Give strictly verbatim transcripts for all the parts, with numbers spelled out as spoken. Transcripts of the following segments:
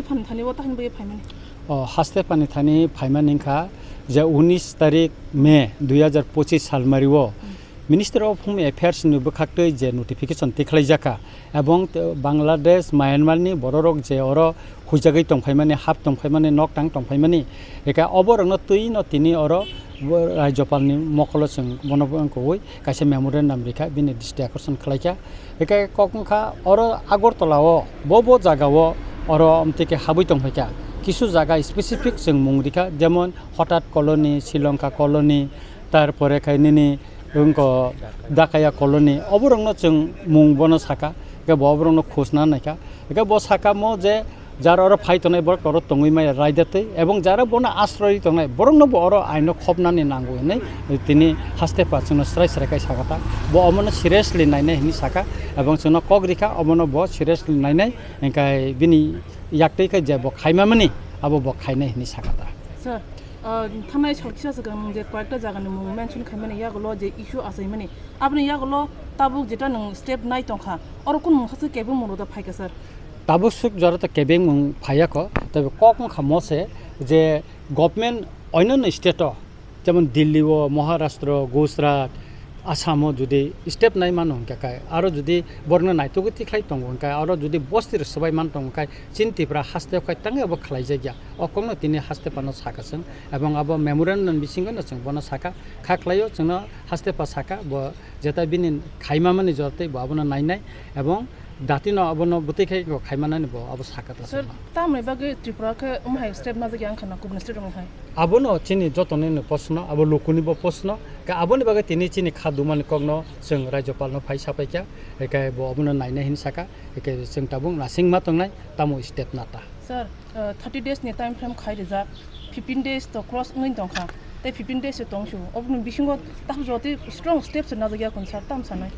Phani thani o tahini bagwi phaimani? O, haste phani thani phaimani wngkha je unis tarik May dui hajar pochis salmari o Ministry of Home Affairs ni bwkhaktwi je notification tikhlaijak kha, ebong t-, Bangladesh, Myanmar ni bororok je oro huijagwi tongphaimani, hap tongphaimani, nok tang tongphaimani, eka oborokno twi no tini oro bo-, Rajyapal ni mokolo chwng bono wngkogwi kaisa memorandum rikha, bini dristi akorson khlaikha. Eka kok wngkha oro Agartala o, bo bo jaga o oro amtwi khe habwi tongphaikha. Kisu jaga specific chwng mung rikha, jemon Hotat Colony, Sri Lanka Colony, tarpore khai nini wngkha Dakaya Colony, oborokno chwng mung bono saka, eka bo oborokno khosna naikha. Eka bo saka mo je jar oro phai tongnai borok oro tongwi maya raidatwi, ebong jara bono asroi tongnai borokno bo oro aino khopnani nango hinwi tini haste pha chwngno srai srai khai saka ta. Bo omono seriously nainai hinwi saka, ebong chwngno kok rikha omono bo seriously nainai, hingkai bini yaktwi khai je bo khaimamani abo bo khainai hinwi saka ta. Sir, ah, thanai sal kisa swkang nwng je koyekta jagani mung mention khaimani yagulo je issue achaimani, aboni yagulo tabuk jeta nwng step nai tongkha, oro kunu mungsa se kebeng mung rwda phaikha, sir? Tabuk swk jora to kebeng mung phaiya kho, tei kok wngkha mo se je government oinoni state o, jemon Delhi o, Maharashtra, Gujarat, Assam o jodi step nai mano hwnkha khe, aro jodi borokno naitugwi tikhlai tongo hwnkha, aro jodi bosti rok swbai man tongo khe, chini Tripura haste o khai tangwi abo khlaijak ya. O kokno tini haste phano saka chwng, ebong abo memorandum bisingo no chwng bono saka, kha khlaio chwngno haste pha saka, bo jeta bini khaimamani jora tei bo abono nainai, ebong datino abono bwtwi khai kho khaimanani bo abo saka ta. Sir, chwngno tamni bagwi Tripura khe omo hai step najak ya wngkha na kubuni state rokni hai? Abono chini jotoni no posno, abo lukuni bo posno, ka aboni bagwi tini chini kha dumani kokno chwng Rajyapal no phai sapai kha, eke bo abono nainai hin saka, eke chwng tabuk nasing ma tongnai tamo step nata. Sir, uh, thirty days ni time frame khai rijak, fifteen days to cross wngwi tongkha, tei fifteen days se tongsu, oboni bisingo tabuk jotwi strong step se najak ya kun sir, tam sanai?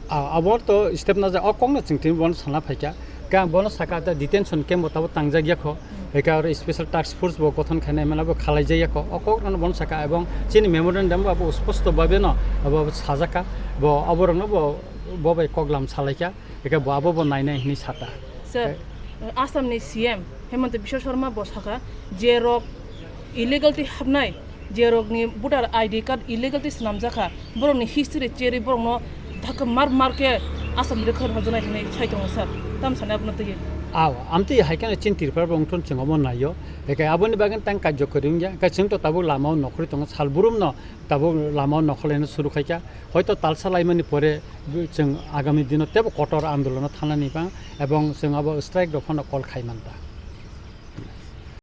A, abo to step na ja, o kokno chwng tini bono sana phaikha. Khe ang bono saka ta detention camp bo tabo tangjak yakho. Eka oro special task force bo gothon khainai mano bo khalaijak yakho. O kok no bono saka ebong chini memorandum bo abo sposto babe no abo, abo sajak kha. Bo abo rok no bo, bo bai koklam salaikha. Eka bo abo bo nainai hini sata. Sir, Assam ni C M Hemanta Biswa Sarma bo saka je rok illegal twi hapnai, je rokni voter I D card illegal twi swnamjakha, borokni history cherwi borokno dhakka mar mar khe Assam rwkha rwjaknai hinwi sai tongo sir. Tamo sanai abono twiwi? Aw, amtwi hai kheno chini Tripura bo wngthon chwng omo naio. Eke aboni bagwi tang karjo kwrwi wngya. Eke chwng to tabuk lamao nokhorwi tongo, sal burum no tabuk lamao nokhorlaino suru khaikha. Hoito talsa laimani pore chwng agami dino tebo kotor andolono thanani bang ebong chwng abo strike rok phano call khai manta.